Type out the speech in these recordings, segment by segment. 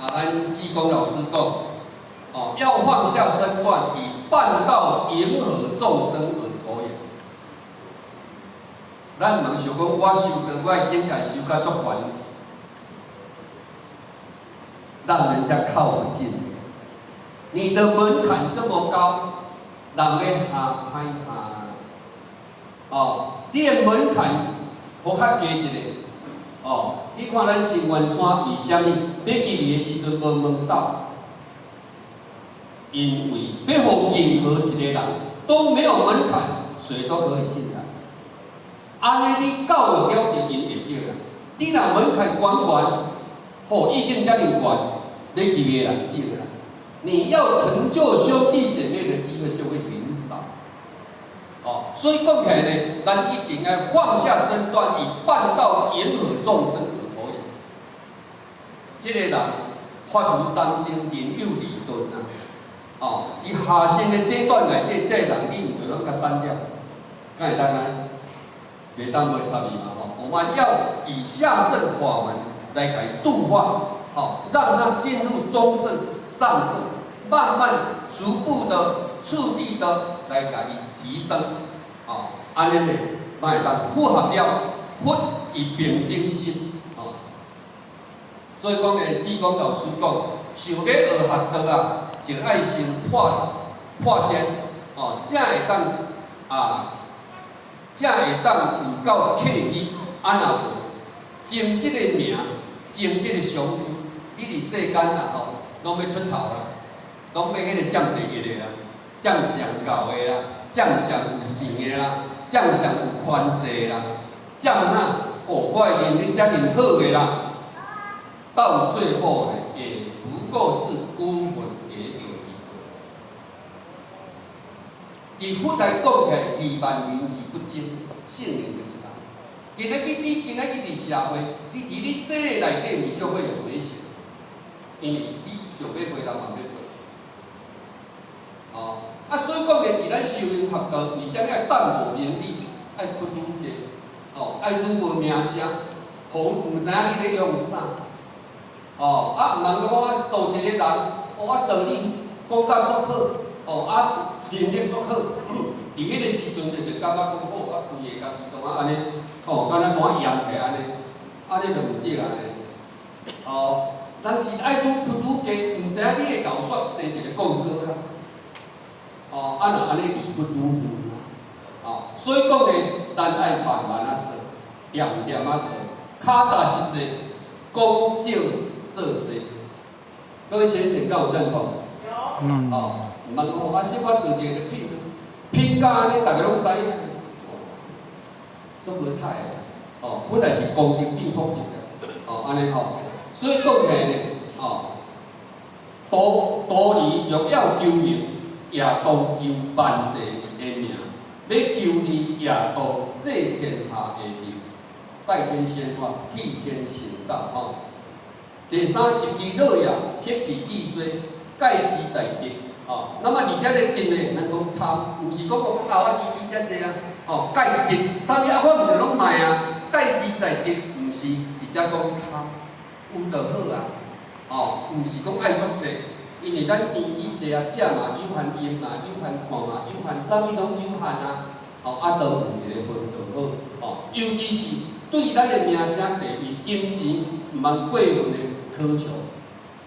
啊，咱志工老師講，哦，要放下身段，以辦道迎合眾生而投緣。咱毋通想講，我修道，我的境界修甲足懸，讓人家靠不近。你的門檻這麼高，人咧下歹下。哦，你的門檻予較低一个。哦，你看咱新元山為啥物欲入去的時陣無門斗？因為欲予任何一个人都沒有門檻，誰都可以進來。按呢，你教育了就𪜶會對啦。你若門檻懸懸，吼，已經遮爾懸，欲入去的人少啦。你要成就兄弟姐妹的機會就會很少。哦，所以講起來呢，咱一定愛放下身段，以辦道迎合眾生而投緣。這個人發無三生，人有二頓啊。哦，佇下生的階段內底，這個人你毋著攏共刪掉，敢會當按呢？袂當無插伊嘛吼。我們要以下乘法門來共伊度化，吼，讓他進入中乘、上乘，慢慢逐步的、次第的來共伊提升，哦，按呢呢，嘛會當符合了佛伊平等心，哦。所以講呢，志工老師講，想欲學學道啊，就愛先破破見，哦，才會當啊，才會當有夠契機。啊，若無爭這個名，爭這個上座，你佇世間啊吼，攏欲出頭啦，攏欲彼個佔第一个啦，佔上𠢕的啦，佔上有錢的啦，佔上有權勢的啦，佔哪？哦，我的能力遮爾好的啦，到最後呢，也不過是孤魂野鬼一個。佇佛來講起來，二萬年而不精，聖人就是人。今仔日你今仔日佇社會，你佇你這個內底，你就會有危險，因為你想欲陪人嘛欲陪。哦，啊，所以講咧，佇咱修行學道，為啥物愛淡薄名利，愛屈愈低，哦，愛愈無名聲，予毋知影你咧用啥。哦，啊，毋通講我度一個人，哦，啊，道理講甲足好，哦，啊，能力足好，佇彼個時陣就感覺講好，啊，規个家己怎啊按呢，吼，敢若怎揚起按呢，按呢就毋對按呢。哦，但是愛愈屈愈低，毋知影你會𠢕煞生一個貢哥啦。哦，啊，若按呢離佛愈遠啦。哦，所以講呢，咱愛慢慢仔做，恬恬仔做，跤踏實濟，講少做濟。各位淺淺敢有認同？有。哦，毋通講啊，小可做一个就拼，拼甲按呢，逐个攏知影，足無彩的。哦，本來是功德變福德的，哦，按呢吼，所以講起來呢，哦，徒徒兒若要求名，也當求萬世的名；欲求利，也當濟天下的利，代天宣法，替天行道，吼。第三，積其樂業，歇其記衰，蓋之在德。哦，那麼佇遮个德呢，咱講貪，毋是講講啊，我年紀遮濟啊，哦，蓋德，啥物啊，我毋著攏賣啊，蓋之在德，毋是佇遮講貪，有就好啊，哦，毋是講愛足濟，因為咱年紀濟啊，食嘛有限，用嘛有限，看嘛有限，啥物攏有限啊，哦，啊，都有一個份就好，哦，尤其是對咱的名聲地位、金錢，毋通過分的苛求，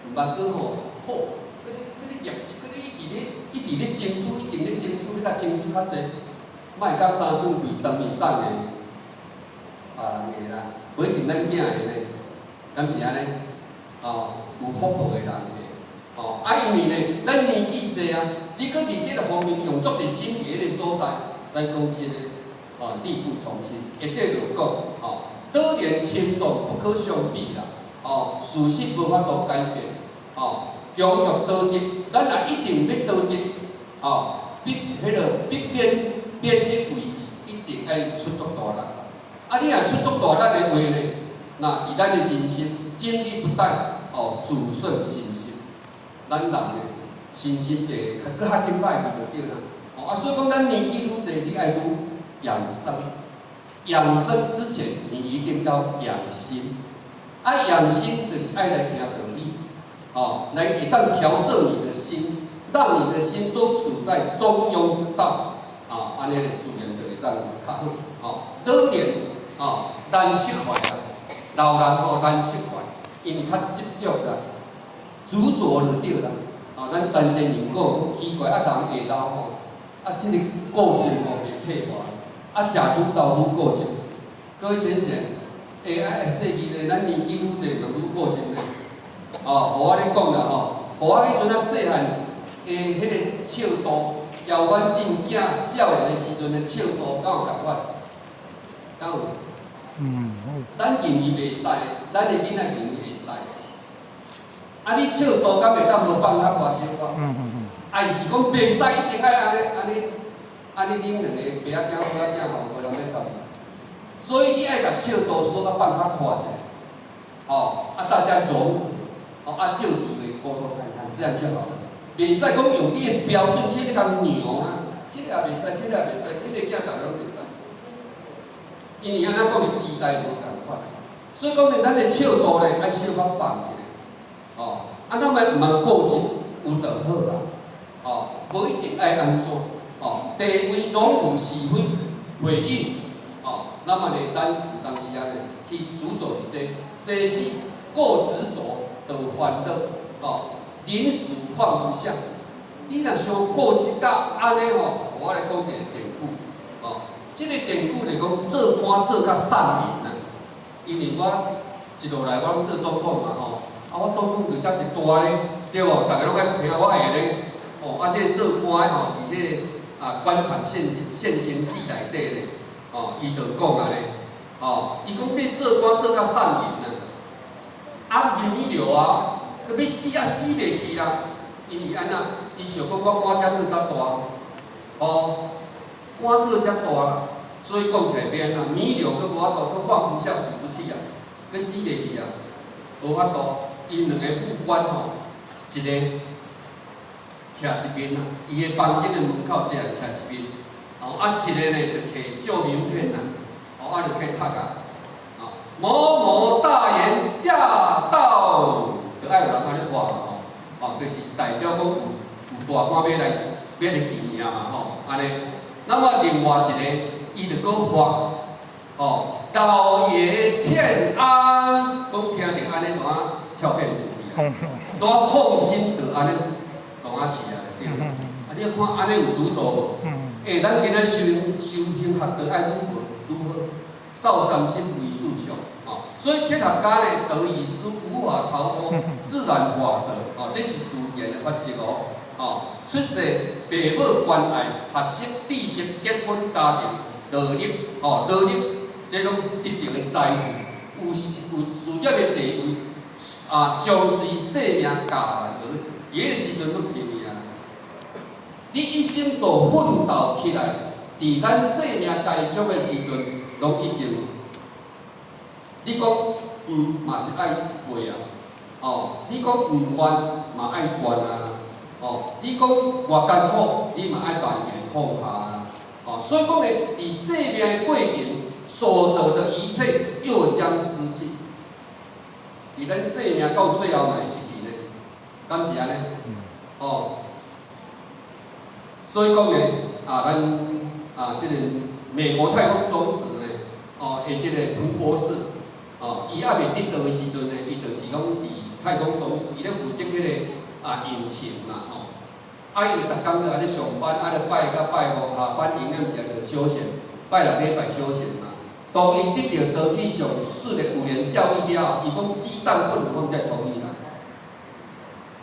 毋通閣吼好，閣咧業績，閣咧一直咧一直咧爭取，一直咧爭取，欲共爭取較濟，莫共三寸氣當面送的，別人的啦，無一定咱囝的呢，敢是按呢？哦，有福報的人的，哦，啊，因為呢，咱年紀濟啊，你閣佇這個方面用足濟心佇彼個所在，咱講真的，哦，力不從心，會得就講，哦，多年輕重不可相比啦，哦，事實無法度改變，哦，強欲道德，咱若一定欲道德，哦，必彼個必變變得位置，一定愛出足大力。啊，你若出足大力的話呢，那佇咱的人生精力不逮，哦，自損身心。咱人呢，身心就會較閣較緊歹去就對啦。哦，啊，所以講咱年紀愈濟，你愛愈養生。養生之前，你一定要養心。啊，養心就是愛來聽道理。哦，哦，來會當調攝你的心，讓你的心都處在中庸之道，啊，按呢自然就會當較好，哦，老年哦難釋懷啦，老人吼難釋懷，因為較執著啦，執著就對啦，哦，咱陳前人講奇怪啊，人下老吼，啊，這个固執吼袂退化，啊，食愈老愈固執。各位淺顯，欸，啊，細緻咧，咱年紀愈濟就愈固執咧。哦，予我咧講啦吼，予我彼陣仔細漢的彼个尺度，姚遠進囝少年的時陣的尺度，敢有仝款？敢有？咱認為袂使，咱的囡仔認為會使。啊，你尺度敢會當無放較寬小可？啊，伊是講袂使，一定愛按呢按呢按呢，恁兩个爸仔囝母仔囝吼，無人欲插你。所以你愛共尺度說較放較寬一下，吼，啊大家融合，哦啊照機會溝通看看，這樣就好了。袂使講用你的標準去咧共量啊，這个也袂使，這个也袂使，彼个囝逐个攏袂使。因為按怎講時代無仝款，所以講呢，咱的尺度咧愛小可放一下，哦，啊，咱嘛毋通固執，有就好啦，哦，無一定愛按怎，哦，地位榮辱是非回應，哦，那麼呢，咱有當時啊呢去執著佇這生死過執著就有煩惱，哦，臨死放不下，你若傷固執到按呢吼，我來講一個典故，哦。這个典故就講做官做甲散人啊，因為我一路來我攏做總統嘛吼，啊我總統就遮爾大咧，對無？逐家攏愛聽我的咧，哦，啊這个做官的吼，佇這个啊官場現形記內底咧，哦，伊就講啊咧，哦，伊講這做官做甲散人啊，啊迷著啊，閣欲死啊死袂去啦，因為按怎？伊想講我官遮做遮大，哦。官做遮大啦，所以講起來欲按怎？彌留閣無法度，閣放不下，死不去啊，閣死袂去啊，無法度。𪜶兩个副官吼，一个徛一邊啊，伊的房間的門口一个徛一邊，哦，啊一个呢就提舊名片啊，哦，啊就去讀啊，哦，某某大員駕到，就愛有人按呢喊吼，哦，就是代表講有大官欲來欲來見伊啊嘛吼，按呢。那麼另外一个，伊就閣發，哦，老爺欠安，講聽著按呢，就啊翹辮子去啊，都啊放心就按呢，就啊去啊，對。啊，你看按呢有執著無？欸，咱今仔修修行學道愛如何如何？少三心唯事相，哦，所以哲學家呢得與失無法逃脫自然法則，哦，這是自然的法則哦。哦，出世、父母關愛、學習、知識、結婚、家庭、勞力，哦，勞力，這攏得著的財富，有有事業的地位，啊，將隨性命戛然而止。彼个時陣攏停去啊！你一生所奮鬥起來，佇咱生命該終的時陣，攏已經，你講毋嘛是愛過啊，哦，你講毋願嘛愛願啊。哦，你講偌艱苦，你嘛愛甘願放下啊！哦，所以講呢，佇生命的過程所得的一切，又將失去。佇咱生命到最後嘛會失去呢，敢是按呢？哦，所以講呢，啊，咱啊，這个美國太空總署呢，哦，的這个彭博士，哦，伊猶未得道的時陣呢，伊就是講佇太空總署，伊咧負責彼个啊引擎嘛，吼，啊，伊就逐工就按呢上班，啊，就拜到拜五，下班營養時就休閒，拜六禮拜休閒嘛。當伊得著道去上45年教育了後，伊講雞蛋不能放在同一籃。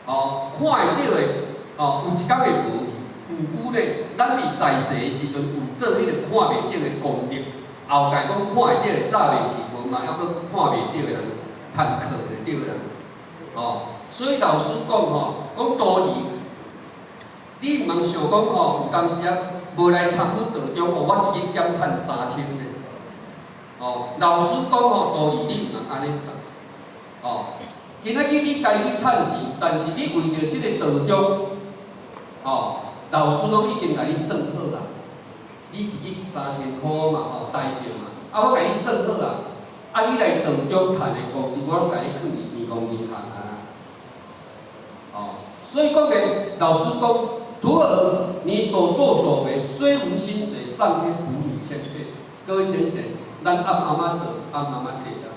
哦，看會著的，哦，有一工會無去。毋過咧，咱佇在世的時陣有做彼個看袂著的功德，後蓋講看會著的走袂去，無嘛猶閣看袂著的人趁課就對啦。哦，所以老師講吼，講道理，你毋通想講吼，有當時啊，無來參與道中，哦，我一日減趁3000呢。哦，老師講吼，道理你毋通按呢算。哦，今仔日你家己趁錢，但是你為著這个道中，哦，老師攏已經共你算好啦。你一日3000箍嘛，吼，台幣嘛，啊，我共你算好啊，啊，你來道中趁的功德，我攏共你囥佇天公銀行啊。所以講呢，老師講，徒兒你所作所為雖無薪水，上天補你千倍。各位淺顯，咱按阿媽做，按阿媽得啦。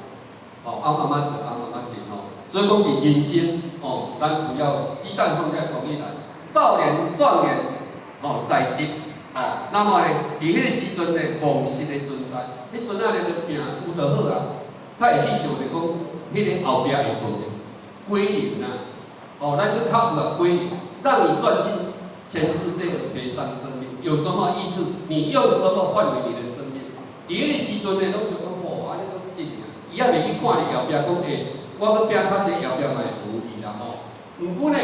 哦，按阿媽做，按阿媽得吼。所以講佇人生，哦，咱不要雞蛋放在同一籃。少年壯年，哦，在德，哦，那麼呢，佇彼个時陣呢，妄識的存在，彼陣仔咧就拚有就好啊，較會去想著講，彼个後壁會無的歸零啊，哦，咱閣較有啊歸零，讓你賺盡全世界而賠上生命，有什麼益處？你用什麼換回你的生命？佇彼个時陣呢，攏想講，吼，按呢閣得爾，伊猶未去看你後壁講，欸，我閣拚較濟後壁嘛會無去啦吼。毋過呢，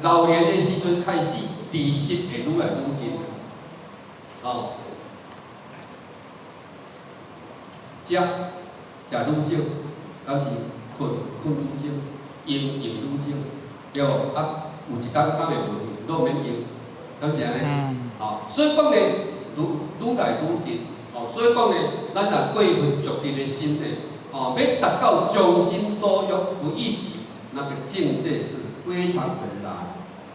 老年的時陣開始，知識會愈來愈緊，哦，食食愈少，敢是睏睏愈少，用用愈少，對無？啊，有一工敢會無去，攏免用，敢是按呢？哦，所以講呢，愈愈來愈近，哦，所以講呢，咱若過分欲得的心呢，哦，欲達到將心所欲不逾矩，那個境界是非常的難，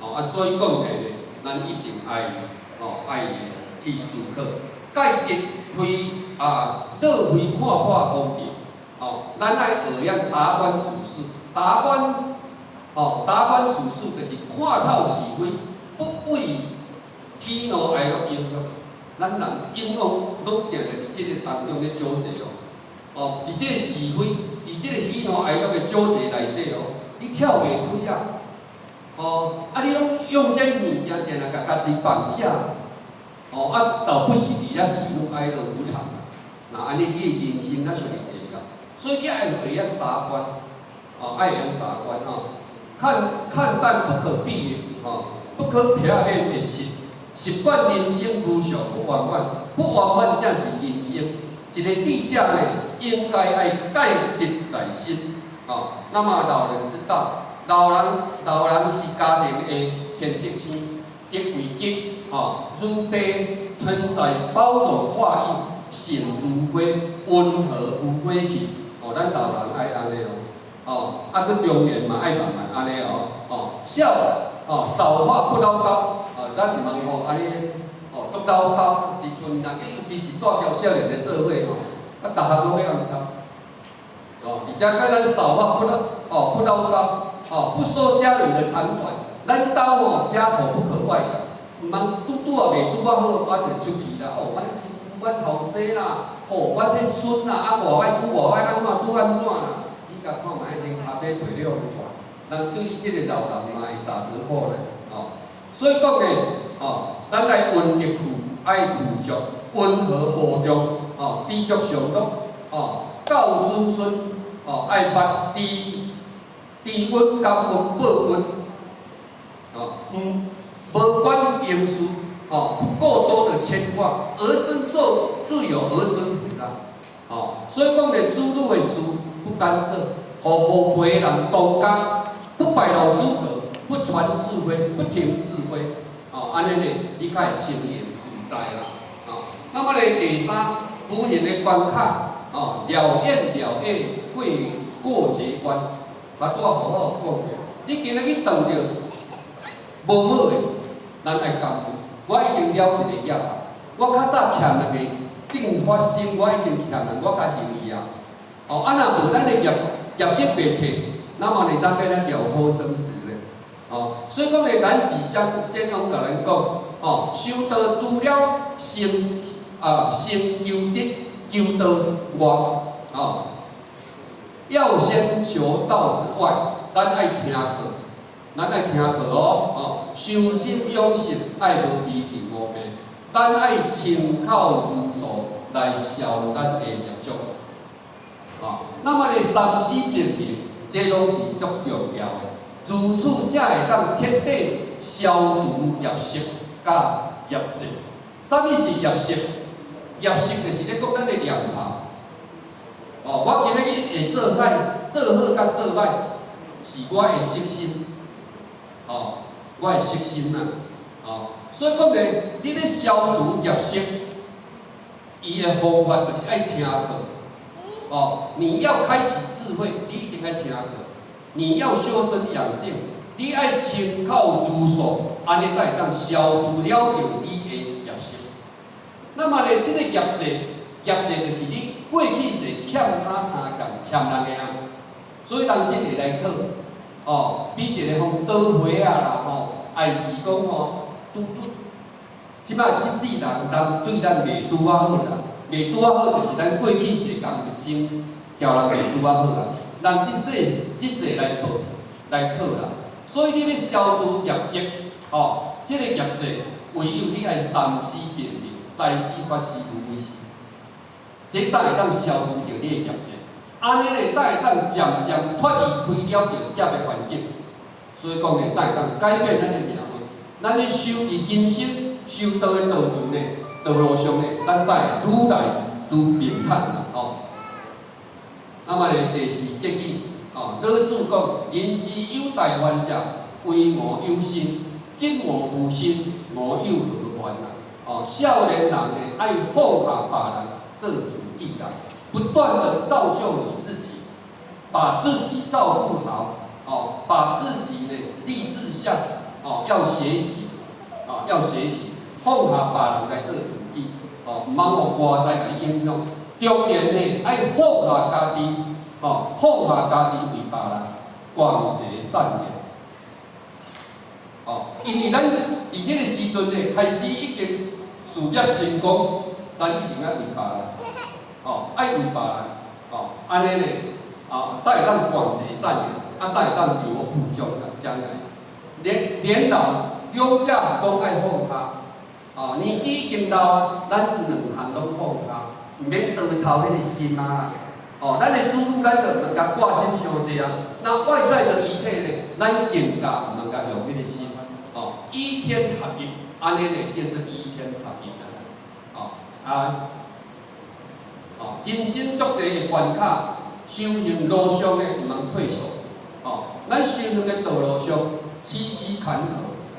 哦啊，所以講起來呢，咱一定愛，哦，愛去思考，蓋德非啊，樂非看破風塵，哦，咱愛學樣達觀處事，達觀，哦，達觀處事就是看透是非，不為喜怒哀樂影響。咱人永遠攏定定佇這个當中咧糾結哦，哦，佇這个是非，佇這个喜怒哀樂的糾結內底哦，你跳袂開啊！哦，啊，你攏用這物件定定共家己綁架，哦，啊，倒不是佇遐喜怒哀樂無常，那按呢你的人生才屬於地獄。所以你愛會曉達觀，哦，愛會曉達觀吼，看看淡不可避免，吼，不可避免的事，習慣人生無常不圓滿，不圓滿才是人生。一个智者呢，應該愛蓋德在心，哦。那麼老人之道，老人老人是家庭的天德星，德為吉，吼，如地存在包容化育，性如花，溫和無火氣，哦，咱老人愛按呢哦，哦，啊，閣中年嘛愛慢慢按呢哦，哦，少哦少話不嘮叨，哦，咱毋通吼按呢，哦，足嘮叨，佇厝內尤其是帶條少年的做伙吼，啊，逐項攏欲共插，哦，而且佮咱少話不嘮，哦，不嘮叨，哦，不說家裡的長短，咱兜吼家醜不可外揚，毋通拄拄仔袂拄仔好，啊就出去啦，哦，阮新婦、阮後生啦，吼，阮彼孫啦，啊偌歹拄偌歹按怎拄按怎啦，你共看覓先跤底皮了，人對這个老人嘛會打折扣咧，哦，所以講呢，哦，咱愛溫德富，愛富足，溫和厚重，哦，知足常樂，哦，教子孫，哦，愛捌知知恩感恩報恩，哦，毋無管榮事，哦，不過多的牽掛，兒孫做自有兒孫福啦，哦，所以講咧，子女的事不干涉，予後輩人當家，不擺露資格，不傳是非，不聽是非，哦，按呢咧，你較會清閒自在啦，哦，那麼咧，第三，無形的關卡，哦，了緣了業過過節關，拄仔好好講過，你今仔去撞著無好的，咱愛感恩。我已經了一個業啊，我較早欠人的正發生，我已經欠人，我較還伊啊。哦，啊若無咱的業業力袂退，那麼呢，咱欲按怎了脫生死咧？哦，所以講咧，咱是先先攏共咱講，哦，修道除了先啊，先求得求道外，哦，要先求道之外，咱愛聽課，咱愛聽課哦，哦，修心養性愛無脾氣無病，咱愛親口如數來消咱的業障。哦，那麼咧，三思並行，這攏是足重要的。如此才會當徹底消除業習佮業債。啥物是業習？業習就是咧講咱的念頭。哦，我今仔日會做歹、做好佮做歹，是我的色心。哦，我的色心啊。哦，所以講咧，你咧消除業習，伊的方法就是愛聽課。哦，你要開啟智慧，你一定愛聽課。你要修身養性，你愛親口如數，按呢才會當消除了著你的業習。那麼咧，這個業債，業債就是你過去世欠他他欠欠人的啊，所以人這個來討，哦，比一个講倒花仔啦吼，還是講吼，拄拄，這擺這世人人對咱袂拄仔好啦，袂拄仔好就是咱過去世共先叫人袂拄仔好啊，人這世這世來報來討啦，所以你欲消除業績，吼，這個業債唯有你愛三思並行，財施、法施、無畏施，這才會當消除著你的業債，按呢咧才會當漸漸脫離開了著業的環境，所以講咧，才會當改變咱的命運。咱咧修佇人生修道的道場咧，道路上咧，咱才會愈來愈平坦啦，吼。那麼咧，第四結語，哦，老子講：人之有大患者，唯吾有心；今吾無心，吾又何患啊？哦，少年人呢，愛放下別人，做自己啦，不斷的造就你自己，把自己照顧好，哦，把自己呢立志向，哦，要學習，哦，要學習，放下別人來做自己，哦，毋通予外在共你影響。中年呢，愛放下家己，哦，放下家己為別人，廣結善緣。哦，因為咱佇這個時陣呢，開始已經事業成功，咱一定愛為別人，哦，愛為別人，哦，按呢呢，啊，才會當廣結善緣，啊，才會當留福將來將來。年年老兩者攏愛放下，哦，年紀已經老，咱兩項攏放下，毋免多操彼個心啊。哦，咱的子女，咱就毋通共掛心傷濟啊。那外在的一切呢，咱更加毋通共用彼個心。哦，依天合一，按呢呢叫做依天合一啊。哦，啊，哦，人生足濟的關卡，修行路上呢，毋通退縮。哦，咱修行的道路上，崎嶇坎坷，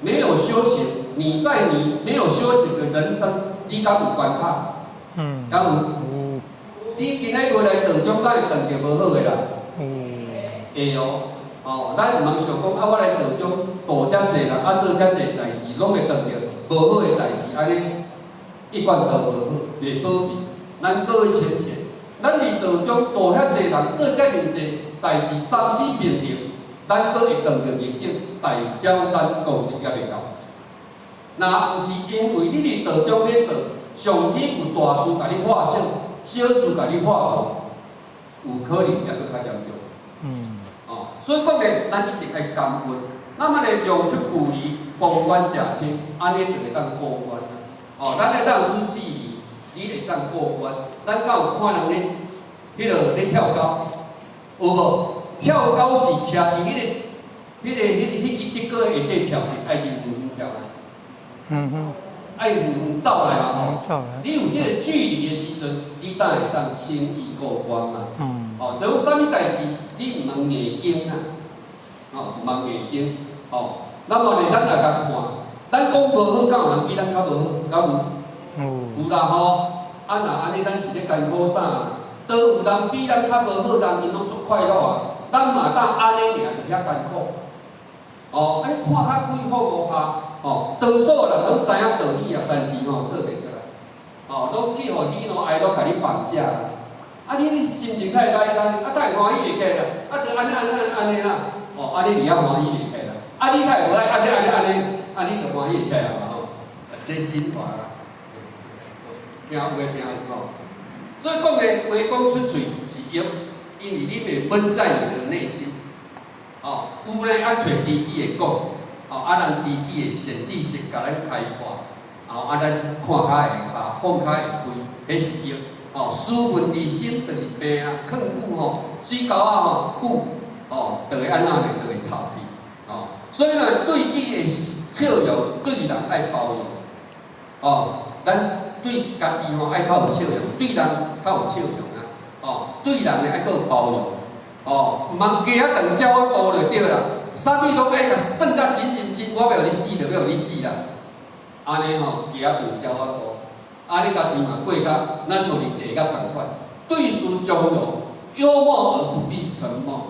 沒有修行，你在你沒有修行的人生，你敢有關卡？嗯。敢有？你今仔無來道中，敢會碰著無好的人？會哦，哦，咱毋通想講啊，我來道中度遮濟人，啊做遮濟代誌，攏會碰著無好的代誌，按呢一貫都無好，袂保庇。咱各位淺淺，咱佇道中度遐濟人，做遮爾濟代誌，三思並行，咱閣會碰著逆境，代表咱功德猶未夠。若毋是因為你佇道中咧做，上天有大事共你化小，小事共你化無，有可能猶閣較嚴重。哦，所以講咧，咱一定愛感恩。那麼咧，用出距離，旁觀者清，按呢就會當過關啊。哦，咱會當出距離，你會當過關。咱敢有看人咧，彼個咧跳高，有無？跳高是徛佇彼個、彼支竹篙下底跳，愛離遠遠跳來。愛遠遠走來嘛吼。你有這個距離的時陣，你才會當輕易過關嘛。哦，所以啥物代誌，你毋通硬撐啊。哦，毋通硬撐。哦，那麼咧，咱來共看，咱講無好，敢有人比咱較無好？敢有？有啦吼。啊，若按呢，咱是咧艱苦啥？都有人比咱較無好，人𪜶攏足快樂啊。咱嘛當按呢爾就遐艱苦。哦，啊你看較開放無下，哦，多數人攏知影道理啊，但是吼做袂出來。哦，攏去予喜怒哀樂共你綁架啦。啊，你心情太歹干，啊，才會歡喜會起來啦。啊，就按呢按呢按呢啦。哦，啊，你佇遐歡喜袂起來。啊，你較會無愛按呢按呢按呢，啊，你就歡喜會起來嘛吼。這心話啦，聽有的聽有吼。所以講的話講出喙是藥，因為你袂悶在你的內心。哦，有咧愛揣知己會講，哦，啊，人知己的善知識共咱開破，哦，啊，咱看較會下，放較會開，彼是藥。哦，思問佇心就是病啊，囥久吼，水溝仔吼久，哦，就會按怎呢？就會臭去。哦，所以呢，對己的笑容，對人愛包容。哦，咱對家己吼愛較有笑容，對人較有笑容啊。哦，對人呢愛閣有包容。哦，毋通雞仔長鳥仔肚就對啦，啥物攏愛共算甲緊緊緊，我欲予你死就欲予你死啦。按呢吼，雞仔長鳥仔肚，按呢家己嘛過甲若像佇地獄仝款。對事從容，幽默而不必沉默，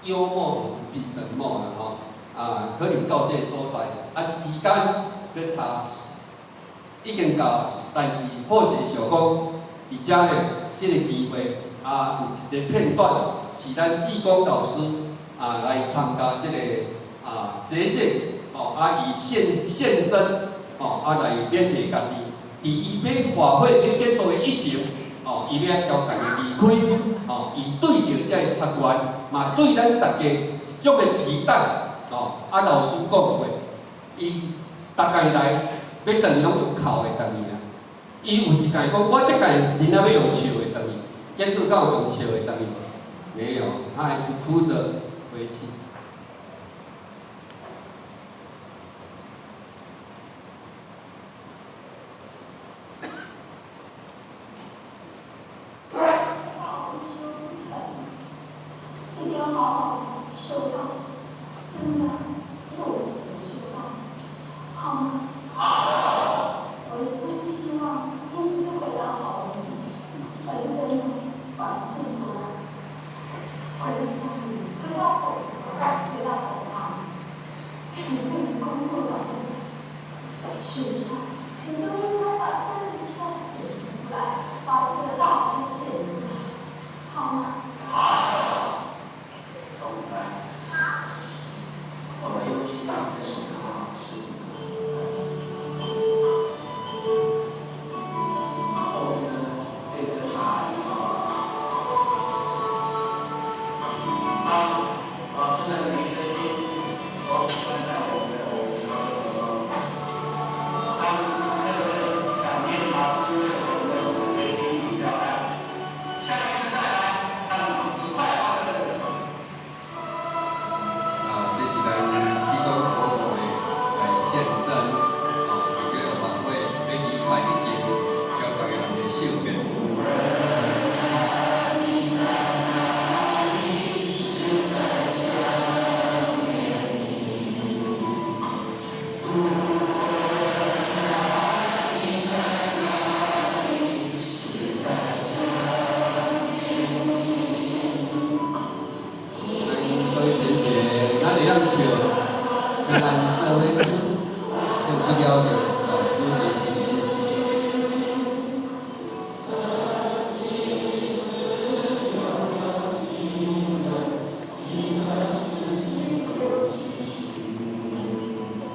幽默而不必沉默啦吼。啊，可能到這个所在，啊，時間咧差已經到，但是好勢想講，佇遮咧，這个機會啊，有一个片段是咱志工老師啊來參加這个啊實踐，哦，啊，伊現身，哦，啊來勉勵家己，佇伊欲法會欲結束的以前，哦，伊欲共大家離開，哦，伊對著這个學員，嘛對咱大家一種的期待。哦，啊，老師講過，伊逐擺來欲轉去攏用哭的轉去啦。伊有一擺講，我這擺真正欲用笑的轉去，結果敢有用笑的轉去？沒有，他還是哭着回去。道修成，一定要好好修道，真的落實修道，好嗎？好。我是希望不只是回答好而已，而是真的把它做出來，回到家裡，回到佛堂，回到佛堂，你在你工作崗位上、學校，你都要